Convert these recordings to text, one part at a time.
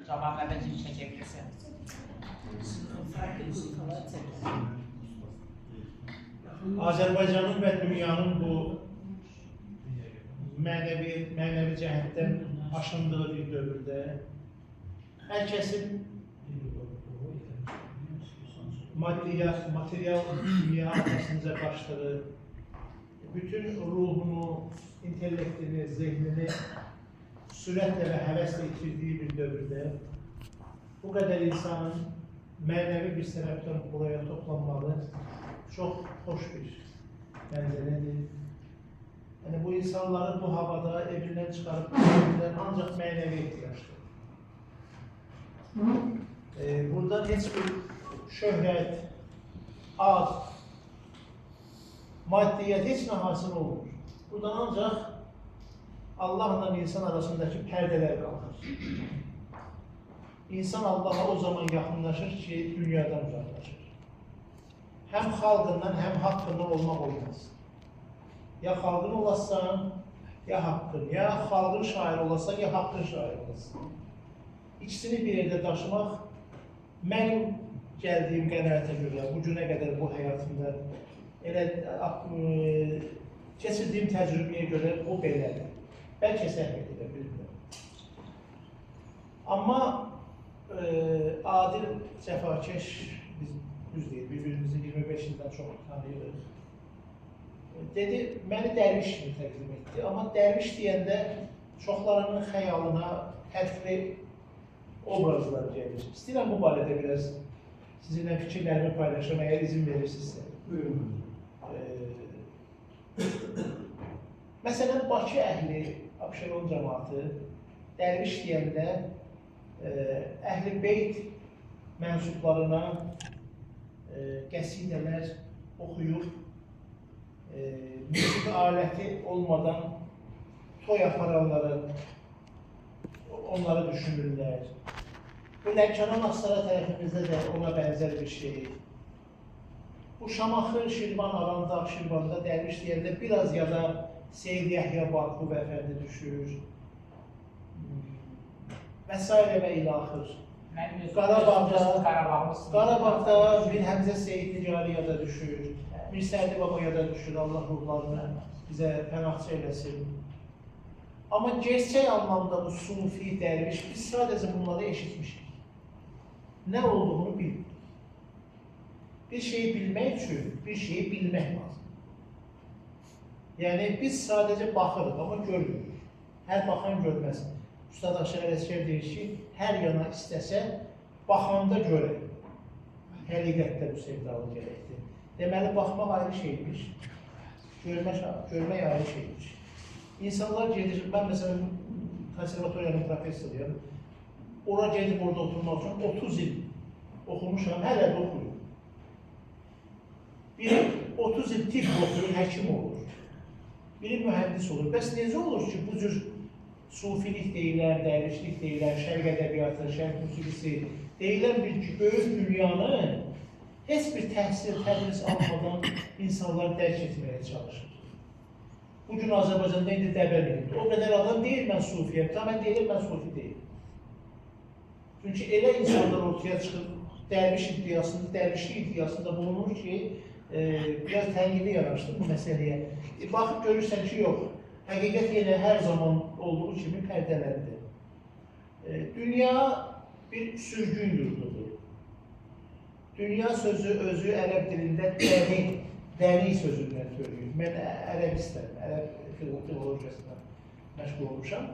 Zamanla bence çekebilirsin. Azərbaycanın və dünyanın bu mənəvi cəhətdən aşındığı bir dövrdə hər kəsin maddiyyat, material dünya arxasınca qaçdığı, bütün ruhunu, intellektini, zehnini sürətlə və həvəslə itirdiyi bir dövrdə bu qədər insanın mənəvi bir səbəbdən buraya toplanmağı çox xoş bir mənzərədir. Yəni bu insanları bu havada evindən çıxarıb evindən ancaq mənəvi ehtiyacdır. Buradan heç bir şöhrət, ad, maddiyyat heç nə hasil olmur. Buradan ancaq Allahla insan arasındakı pərdələr qalxır. İnsan Allaha o zaman yaxınlaşır ki, dünyadan uzaqlaşır. Həm xalqından, həm haqqından olmaq olmaz. Ya xalqın olasan, ya haqqın. Ya xalqın şairi olasan, ya haqqın şairi olasan. İkisini bir yerdə daşımaq mənim gəldiyim qənaətə görə, bu günə qədər bu həyatımda elə keçirdiyim təcrübəyə görə bu belədir. Bəlkə səhv edirəm, bilmirəm. Amma Adil cəfakeş, biz düz deyil, bir-birimizi 25 ildən çox tanıyırıq. Dedi, məni dərviş kimi təqdim etdi. Amma dərviş deyəndə çoxlarının xəyalına fərqli obrazlar gəlir. İstəyirəm bu barədə biraz sizinlə fikirlərimi paylaşım, əgər izin verirsinizsə. Buyurun. Məsələn, Bakı əhli, Abşeron cəmaatı dərviş deyəndə Əhl-i Beyt mənsublarına qəsidələr oxuyub, musiqi aləti olmadan toy aparanları, onları düşünürlər. Bu Lənkəran Astara tərəfimizdə də ona bənzər bir şey. Bu Şamaxı, Şirvan, Arandağ, Şirvanda dərviş deyəndə biraz ya da Seyid Yəhya Bakuv əfəndi düşür və s. və ilaxır. Qarabağda Mir Həmzə Seyid Nicari yada düşür, Mir Sərdi Baba yada düşür, Allah ruhlarını bizə pənahçı eləsin. Amma gerçək anlamda bu sufi, dərviş, biz sadəcə bunları eşitmişik. Nə olduğunu bilmirik. Bir şeyi bilmək üçün bir şeyi bilmək lazım. Yəni biz sadəcə baxırıq, amma görmürük. Hər baxan görməz. Ustad Aşıq Ələsgər deyir ki, hər yana istəsə, baxanda görə. Həqiqətdə bu sevdalı gərəkdir. Deməli, baxmaq ayrı şeymiş, görmək ayrı şeymiş. İnsanlar gedir, mən məsələn, konservatoriyanın professoruyam, ora gedib orada oturmaq üçün 30 il oxumuşam, hələ də oxuyum. Biri 30 il tibb oxuyur, həkim olur. Biri mühəndis olur. Bəs necə olur ki, bu cür sufilik deyilən, dərvişlik deyilən, şərq ədəbiyyatı, şərq musiqisi deyilən bir böyük dünyanı heç bir təhsil, tədris almadan insanlar dərk etməyə çalışır. Bugün Azərbaycanda indi dəvə minibdir. O qədər adam deyir, mən sufiyəm. Tam mən deyirəm, mən sufi deyiləm. Çünki elə insanlar ortaya çıxır, dərviş iddiasında, dərvişlik iddiasında bulunur ki, biraz tənqidi yanaşdı bu məsələyə. Baxıb görürsən ki, yox. Həqiqət yenə hər zaman olduğu kimi pərdələndi. Dünya bir sürgün yurdudur. Dünya sözü özü ərəb dilində dəni sözündən törəyir. Mən ərəbistəm, ərəb filologiyasından məşğul olmuşam.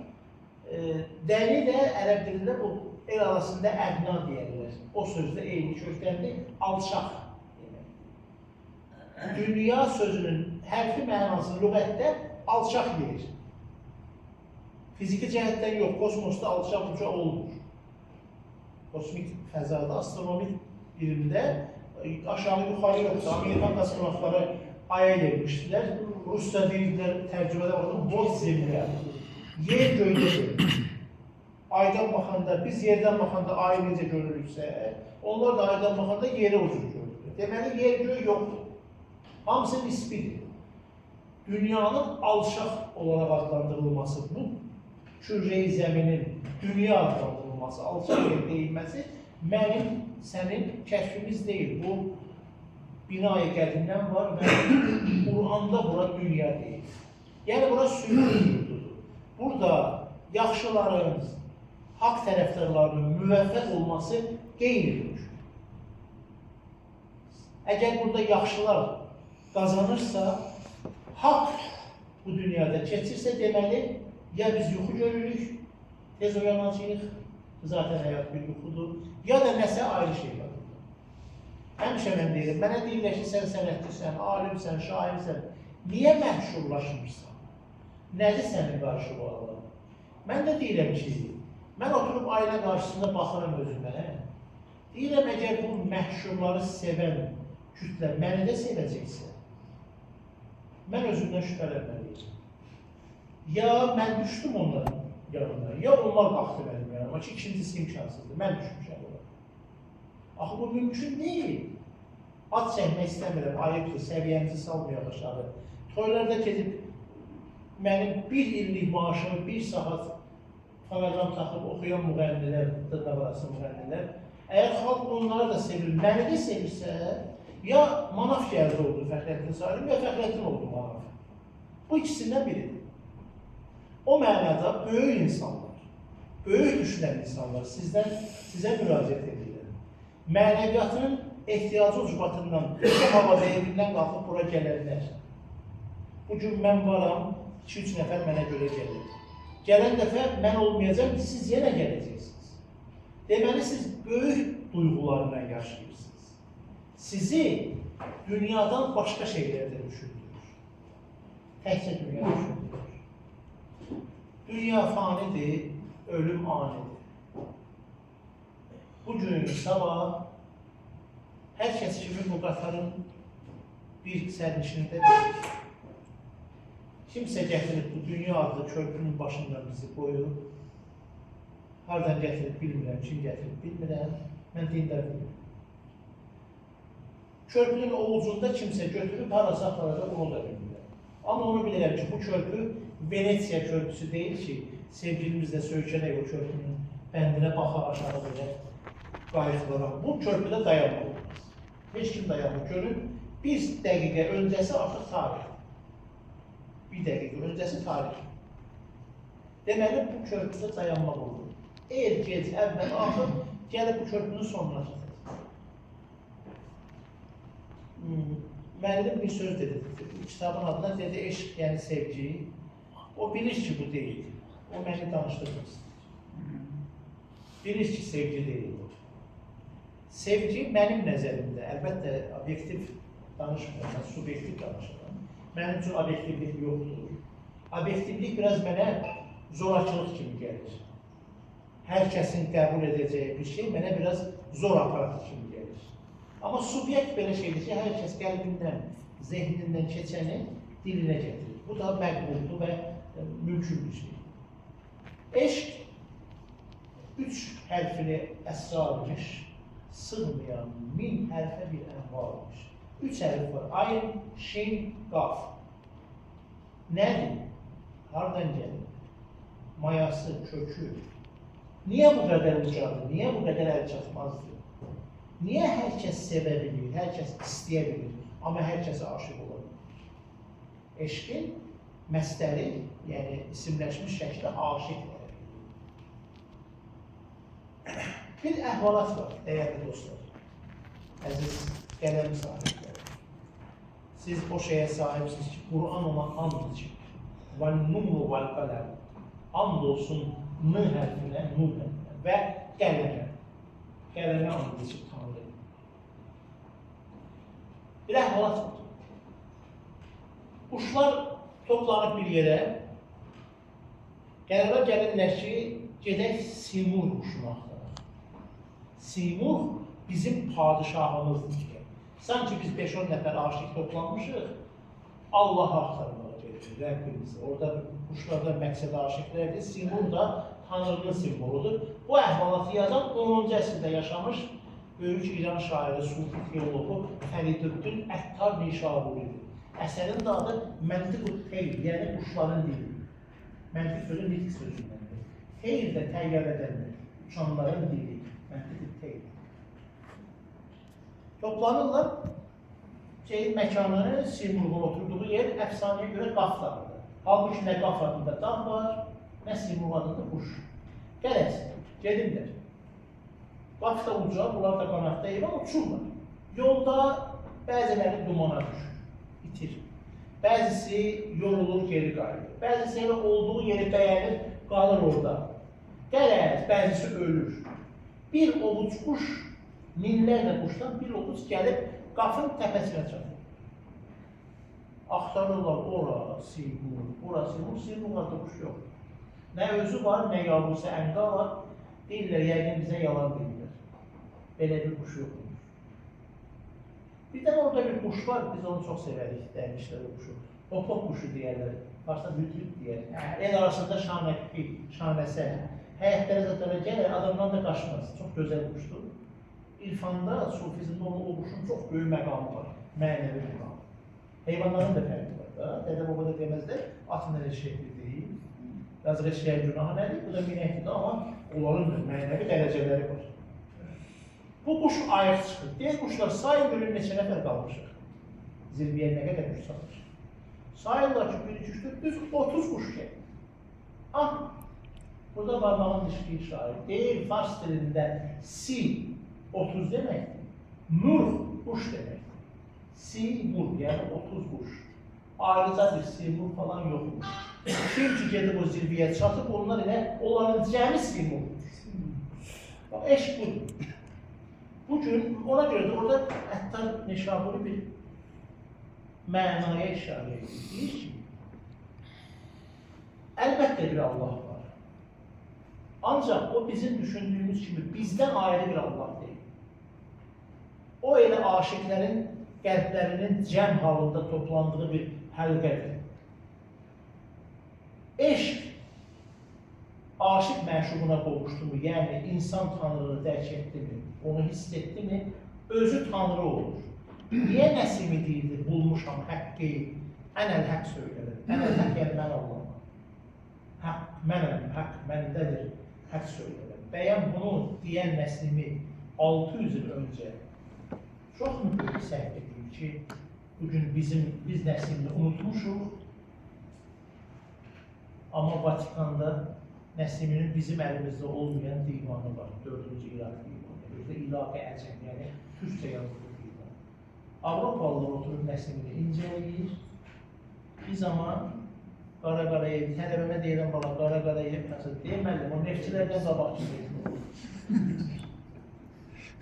Dəni də ərəb dilində bu el arasında ədna deyərlər. O sözdə eyni kökdəndir, alçaq deməkdir. Dünya sözünün hərfi mənası lüğətdə alçaq yer. Fiziki cəhətdən yox, kosmosda alçaq uca olmur. Kosmik fəzada, astronomik birimdə aşağı yuxarı yoxdur. Amerikan kosmonavtları aya gelmişdilər. Rusca deyirdilər, tərcümədə baxdım, vot zemlya. Yer göydə görünür. Aydan baxanda, biz yerdən baxanda ay necə görürüksə, onlar da aydan baxanda yeri o cür görürlər. Deməli, yer göy yoxdur. Hamısı nisbidir. Dünyanın alçaq olaraq adlandırılması, bu kürreyi zəminin dünya adlandırılması olunması, alçaq yer deyilməsi mənim, sənin kəşfimiz deyil. Bu, binayı qədimdən var və Quranda bura dünya deyil. Yəni, bura sülh yurdudur. Burada yaxşıların, haqq tərəfdarlarının müvəffəq olması qeyri-mümkün. Əgər burada yaxşılar qazanırsa, haqq bu dünyada keçirsə, deməli, ya biz yuxu görürük, tez oyanacağıq, zaten həyat bir yuxudur, ya da nəsə ayrı şey var. Həmişə mən deyirəm, mənə deyirlər ki, sən sənətçisən, alimsən, şairsən, niyə məhşurlaşmırsan? Nədir sənin qarşılığın? Mən də deyirəm ki, mən oturub ailə qarşısında baxıram özümə. Deyirəm, əgər bu məhşurları sevən kütlə məni də sevəcəksə, mən özümdən şübhələnməliyim. Ya mən düşdüm onların yanına, ya onlar qalxdı mənim yanıma ki, ikincisi imkansızdır, mən düşmüşəm ora. Axı, bu mümkün deyil. Ad çəkmək istəmirəm, ayıbdır, səviyyəmizi salmayaq aşağı. Toylarda gedib mənim bir illik maaşımı bir saat fonoqram taxıb oxuyan müğənnilər, dırnaqarası müğənnilər, əgər xalq onları da sevir, məni də sevirsə, ya Manaf gəldi oldu Fəxrəddin Salim, ya Fəxrəddin oldu Manaf. Bu ikisindən biridir. O mənada böyük insanlar, böyük düşünən insanlar sizə müraciət edirlər. Mənəviyyatının ehtiyacı ucbatından, bu havada evindən qalxıb bura gələnlər. Bugün mən varam, 2-3 nəfər mənə görə gəlir. Gələn dəfə mən olmayacağam, siz yenə gələcəksiniz. Deməli, siz böyük duyğularla yaşayırsınız. Sizi dünyadan başqa şeylər də düşündürür. Təkcə dünya düşündürür. Dünya fanidir, ölüm anidir. Bugün, sabah, hər kəs kimi bu qatarın bir sərnişinində bilir. Kimsə gətirib bu dünya adlı körpünün başından bizi qoyub, hardan gətirib bilmirəm, kim gətirib bilmirəm, mən dindar deyiləm. Körpünün o ucunda kimsə götürüb harasa aparacaq, onu da bilmirəm. Amma onu bilirəm ki, bu körpü Venesiya körpüsü deyil ki, sevgilimizlə söykənək o körpünün bəndinə baxaq aşağı belə qayıqlara. Bu körpüdə dayanmaq olmaz. Heç kim dayanmır. Görün, bir dəqiqə öncəsi artıq tarix. Bir dəqiqə öncəsi tarix. Deməli, bu körpüdə dayanmaq olur. Er, gec, əvvəl, axır, gəlib bu körpünün sonuna çatacaq. Müəllim bir söz dedi, kitabın adına dedi, eşq, yəni sevgi. O bilir ki, bu deyil. O məni danışdırmaq istəyir. Bilir ki, sevgi deyil o. Sevgi mənim nəzərimdə, əlbəttə, obyektiv danışmıram, mən subyektiv danışıram. Mənim üçün obyektivlik yoxdur. Obyektivlik biraz mənə zorakılıq kimi gəlir. Hər kəsin qəbul edəcəyi bir şey mənə biraz zor aparatı kimi gəlir. Amma subyekt belə şeydir ki, hər kəs qəlbindən, zehnindən keçəni dilinə gətirir. Bu da məqbuldur və mümkün bir şeydir. Eşq 3 hərfini əsrarmış, sığmayan 1000 hərfə bir ənvarmış. 3 hərf var. Ayn, şin, qaf. Nədir? Hardan gəlir? Mayası, kökü. Niyə bu qədər ucadır? Niyə bu qədər əl çatmazdır? Niyə hər kəs sevə bilir, hər kəs istəyə bilir, amma hər kəsə aşiq ola bilir? Eşqin məstəri, yəni isimləşmiş şəkildə aşiqdir. Bir əhvalat var, dəyərli dostlar, əziz qələm sahibləri. Siz o şeyə sahibsiniz ki, Quran ona and içib. Və-nunu vəl-qələm. And olsun N hərfinə, nun hərfinə və qələmə. Qələmə and içib Tanrı. Bir əhvalat var. Quşlar toplanıb bir yerə, qərara gəlirlər ki, gedək Simurq quşunu axtaraq. Simurq bizim padişahımızdır ki. Sanki biz 5-10 nəfər aşiq toplanmışıq, Allahı axtarmağa gedirik, Rəbbimizi. Orada quşlardan məqsəd aşiqlərdir, Simurq da Tanrının simvoludur. Bu əhvalatı yazan 10-cu əsrdə yaşamış böyük İran şairi, sufi teoloqu Fəridüddin Əttar Nişaburidir. Əsərin də adı Məntiq-ü Teyr, yəni quşların dili. Məntiq sözü nitq sözündəndir. Teyr də təyyarədəndir. uçanların dili, məntiq teyr. Toplanırlar, şeyin məkanı, Simurğun oturduğu yer əfsanəyə görə Qaf dağıdır. Halbuki nə Qaf adında dağ var, nə Simurğ adında quş. Qərəz, gedirlər. Qaf da uca, bunlar da qanadda heyvan uçurlar. Yolda bəziləri dumana düşür, itir. Bəzisi yorulur, geri qayıdır. Bəzisi elə olduğu yeri bəyənir, qalır orada. Qərəz, bəzisi ölür. Bir ovuc quş, minlərlə quşdan bir ovuc gəlib Qafın təpəsinə çatır. Axtarırlar, ora Simurğ, ora Simurğ, Simurğ adlı quş yox. Nə özü var, nə yavrusu Ənqa var. Deyirlər, yəqin bizə yalan deyirlər. Belə bir quş yoxmuş. Birdən orada bir quş var, biz onu çox sevərik, dərvişlər o quşu. Hopop quşu deyərlər, varsa hüdhüd deyər. El arasında şanəqbi, şanəsə. Həyətlərə zatlara gəlir, adamdan da qaçmaz. Çox gözəl quşdur. İrfanda, sufizmdə o quşun çox böyük məqamı var, mənəvi məqamı. Heyvanların da fərqi var da. Dədə baba da deməzlər, atın elə şəkli deyil. Yazıq eşeğin günahı nədir? Bu da minəkdir amma onların da mənəvi dərəcələri var. Bu quş ayıq çıxır. Deyir quşlar, sayın görün neçə nəfər qalmışıq. Zirviyə nə qədər quş satır. Sayırlar ki, 1, 2, 3, 4, düz 30 quş gəlir. Ah, burada barmağın dişliyi şair. Deyir, fars dilində si 30 deməkdir. Murğ quş deməkdir. Simurğ, yəni 30 quş. Ayrıca bir simurğ falan yoxmuş. Kim ki gedib o zirviyə çatıb, onlar elə onların cəmi simurğdur. Bax, eşq budur. Bugün ona görə də orada Əttar Nişaburi bir mənaya işarə edir. Deyir ki, əlbəttə bir Allah var. Ancaq o bizim düşündüyümüz kimi bizdən ayrı bir Allah deyil. O elə aşiqlərin qəlblərinin cəm halında toplandığı bir həlqədir. Eşq aşiq məşuquna qovuşdu mu, yəni insan Tanrını dərk etdi mi, onu hiss etdi mi, özü Tanrı olur. Niyə Nəsimi deyildir, bulmuşam həqqi, ənəl həqq söylərəm. Ənəl həqq, yəni mən Allahım. Haqq mənəm, haqq məndədir, haqq söylərəm. Bəyən bunu deyən Nəsimi 600 il öncə çox mu böyük səhv edir ki, bugün biz Nəsimini unutmuşuq, amma Vatikanda Nəsiminin bizim əlimizdə olmayan divanı var, 4-cü İraq divanı. Özdə İraqı əcəm, yəni türkcə yazılı divan. Avropalılar oturub Nəsimini incələyir. Bir zaman Qara Qarayev, tələbəmə deyirəm bala, Qara Qarayev, deyir müəllim, o neftçilərdən qabaq kimi.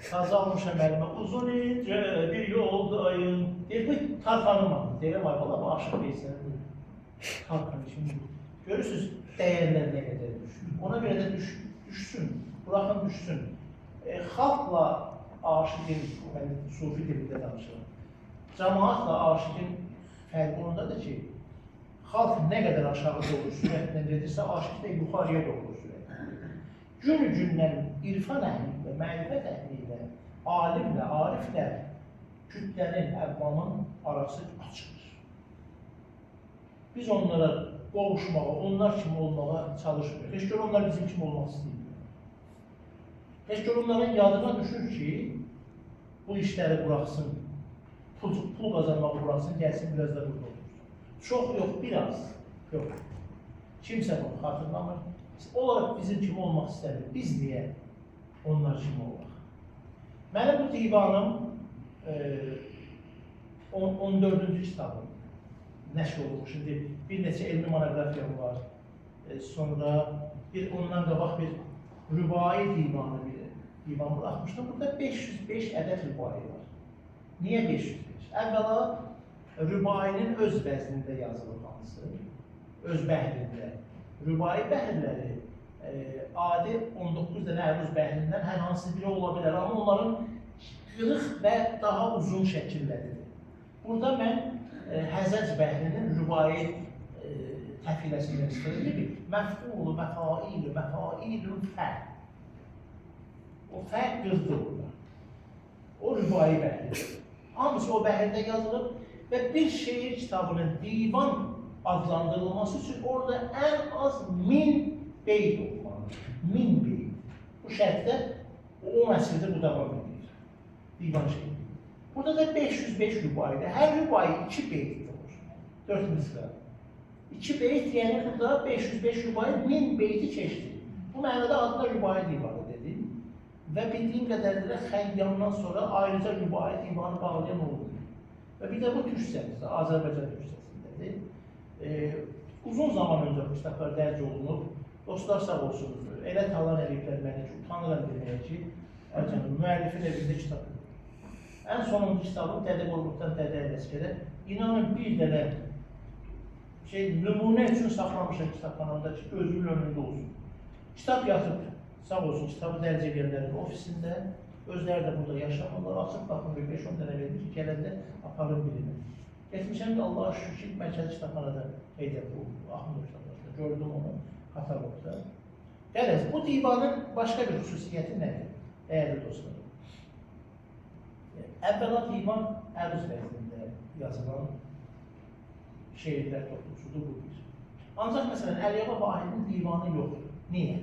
Sazı almışam əlimə, uzun incə bir yoldayım. Deyir, bu Tarxanım adı. Deyirəm, ay bala, bu Aşıq Veysənin Tarxan üçün. Görürsünüz, dəyərlər nə qədər düşür. Ona görə də düşsün, buraxın düşsün. Xalqla aşiqin, mən sufi dilində danışıram, cəmaatla aşiqin fərqi ondadır ki, xalq nə qədər aşağı doğru sürətlə gedirsə, aşiq də yuxarıya doğru sürətlə gedir. Gün-gündən irfan əhli ilə, mərifət əhli ilə, alimlə, ariflə kütlənin, əvvamın arası açılır. Biz onlara qovuşmağa, onlar kimi olmağa çalışmıyor. Heç gör onlar bizim kimi olmaq istəyirlər. Heç gör onların yadına düşür ki, bu işləri buraxsın, pul qazanmağı buraxsın, gəlsin biraz da burada otursun. Çox yox, biraz yox. Kimsə bunu xatırlamır. Onlar bizim kimi olmaq istəmir. Biz niyə onlar kimi olaq? Mənim bu divanım 14-cü kitabım nəşr olunmuş. Şimdi bir neçə elmi monoqrafiyam var. Sonra bir ondan qabaq bir rübai divanı bir divan buraxmışdım. Burada 505 ədəd rübai var. Niyə 505? Əvvəla rübainin öz vəznində yazılıb hamısı, öz bəhrində. Rübai bəhrləri adi 19 dənə əruz bəhrindən hər hansı biri ola bilər, amma onların qırıq və daha uzun şəkilləridir. Burada mən Həzəc bəhrinin rübai təfiləsindən istifadə edirəm. Məf'ulu, məfailü, məfailü, fə. O fə qırdı orada. O rübai bəhridir. Hamısı o bəhrdə yazılıb və bir şeir kitabının divan adlandırılması üçün orada ən az 1000 beyt olmalıdır. 1000 beyt. Bu şərqdə 10 əsrdir bu davam edir. Divan şeiri. Burada da 505 rübaidir. Hər rübai 2 beyt olur. 4 misra. 2 beyt, yəni burada 505 rübai 1000 beyti keçdi. Bu mənada adına rübai divanı dedim. Və bildiyim qədərilə Xəyyamdan sonra ayrıca rübai divanı bağlayan olmuyor. Və bir də bu türkçəmizdə, Azərbaycan türkçəsindədir. Uzun zaman öncə bu kitablar dərc olunub. Dostlar sağ olsun, elə talan eləyiblər məni ki, utanıram deməyə ki, ay canım, müəllifin evində kitab yox. Ən sonuncu kitabım Dədə Qorquddan Dədə Ələsgərə. İnanın bir dənə şey, nümunə üçün saxlamışam kitabxanamda ki, gözümün önündə olsun. Kitab yatıb, sağ olsun, kitabı dərc edənlərin ofisində, özləri də burada yaşamırlar, açıb baxın, bir 5-10 dənə verir ki, gələndə aparın birini. Getmişəm də Allaha şükür ki, mərkəzi kitabxanada Heydər bu Axundov kitabxanasında gördüm onu kataloqda. Qərəz, bu divanın başqa bir xüsusiyyəti nədir, dəyərli dostlarım? Əvvəla divan əruz vəznində yazılan şeirlər toplusudur bu bir. Ancaq məsələn, Əliyaba Vahidin divanı yoxdur. Niyə?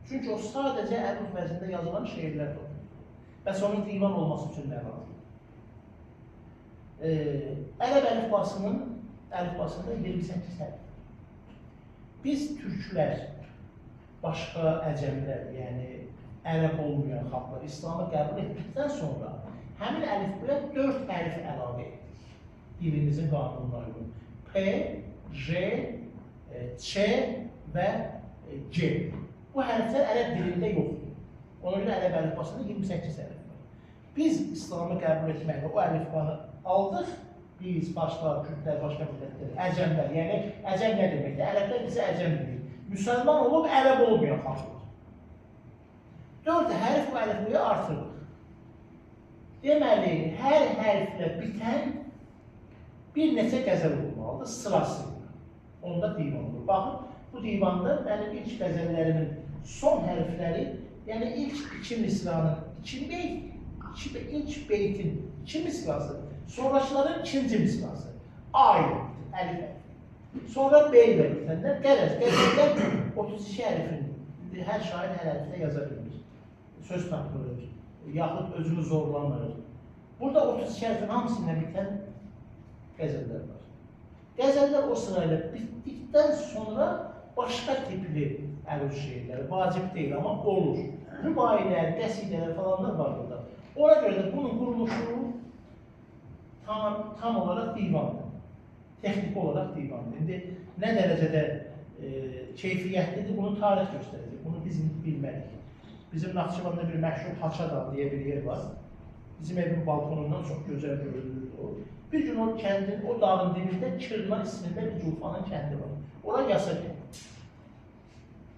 Çünki o sadəcə əruz vəznində yazılan şeirlər toplusudur. Bəs onun divan olması üçün nə lazımdır? Ərəb əlifbasının əlifbasında 28 hərf. Biz türklər, başqa əcəmlər, yəni ərəb olmayan xalqlar İslamı qəbul etdikdən sonra həmin əlifbaya 4 hərf əlavə etdik. Dilimizin qanununa uyğun. P, J, Ç və G. Bu hərflər ərəb dilində yoxdur. Ona görə ərəb əlifbasında 28 hərf var. Biz İslamı qəbul etməklə o əlifbanı aldıq. Biz, başlar, Kürdlər, başqa millətlər, əcəmlər, yəni əcəm nə deməkdir? Ərəblər bizə əcəm deyir. Müsəlman olub ərəb olmayan xalqlar. 4 hərf bu əlifbaya artırdıq. Deməli, hər hərflə bitən bir neçə qəzəl olmalıdır sırasıyla. Onda divan olur. Baxın, bu divanda mənim ilk qəzəllərimin son hərfləri, yəni ilk iki misranın iki beyt, ilk beytin iki misrası, sonrakıların ikinci misrası. A ilə bitir, əlif hərfi. Sonra B ilə bitənlər, qərəz, qəzəllər 32 hərfin, hər şair hər hərfdə yaza bilmir. Söz tapılır, yaxud özünü zorlamır. Burada 32 hərfin hamısıyla bitən qəzəllər var. Qəzəllər o sırayla bitdikdən sonra başqa tipli əruz şeirləri, vacib deyil, amma olur. Rübailər, qəsidələr falanlar var burada. Ona görə də bunun quruluşu tam olaraq divandır. Texniki olaraq divandır. İndi nə dərəcədə keyfiyyətlidir, bunu tarix göstərəcək. Bunu biz bilməliyik. Bizim Naxçıvanda bir məşhur Haça Dağı deyə bir yer var. Bizim evin balkonundan çox gözəl görünürdü o. Bir gün o kəndin, o dağın dibində Kirna ismində bir Culfanın kəndi var. Ora yasa gəldi.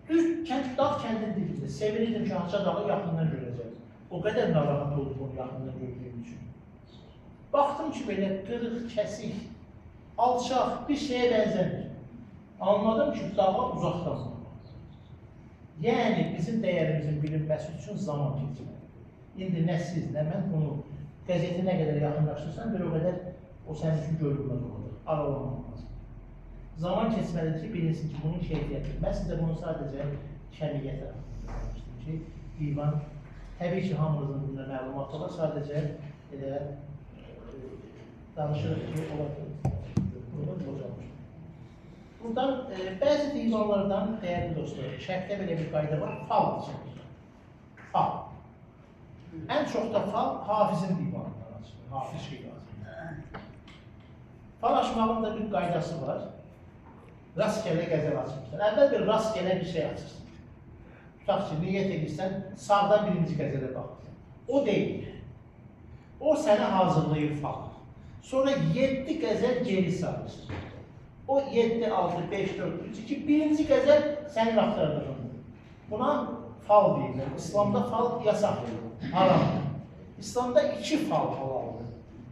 Düz kənd, dağ kəndin dibində. Sevinirdim ki, Haça Dağı yaxından görəcəm. O qədər narahat oldum onu yaxından gördüyüm üçün. Baxdım ki, belə qırıq, kəsik, alçaq bir şeyə bənzəmir. Anladım ki, dağa uzaqdan baxmaq. Yəni, bizim dəyərimizin bilinməsi üçün zaman keçməlidir. İndi nə siz, nə mən bunu qəzeti nə qədər yaxınlaşdırsan, bir o qədər o sənin üçün görünməz olacaq, aralanmaq lazım. Zaman keçməlidir ki, bilinsin ki, bunun keyfiyyəti. Mən sizə bunu sadəcə kəmiyyət haqqında danışdım ki, divan, təbii ki, hamınızın bunda məlumatı var, sadəcə elə danışırıq ki, ola burada bozulmuş. Buradan bəzi divanlardan, dəyərli dostlar, şərqdə belə bir qayda var, fal açılır. Fal. Ən çox da fal Hafizin divanından açılır, Hafiz Şirazinin. Fal açmağın da bir qaydası var. Rastgele qəzəl açmışlar. Əvvəl bir rastgele bir şey açırsın. Tutaq ki, niyyət edirsən, sağdan birinci qəzələ baxırsan. O deyil. O səni hazırlayır fal. Sonra 7 qəzəl geri sayırsın. O 7, 6, 5, 4, 3, 2, birinci qəzəl sənin axtardığındır. Buna fal deyirlər. İslamda fal yasaqdır, haramdır. İslamda 2 fal halaldır.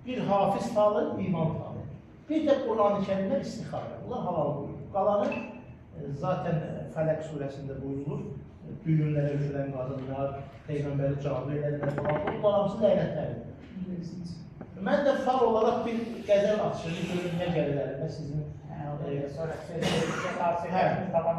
Bir hafiz falı, divan falı. Bir də Quran-ı Kərimdən istixarə. Bunlar halal buyurur. Qalanı zaten Fələq surəsində buyurulur. Düyünlərə üfürən qadınlar, Peyğəmbəri cadu edənlər falan. Bunlar hamısı lənətləridir. Mən də fal olaraq bir qəzəl açırım, görüm nə gəlir əlimə sizin. Sonra sözü tavsiyə tamam.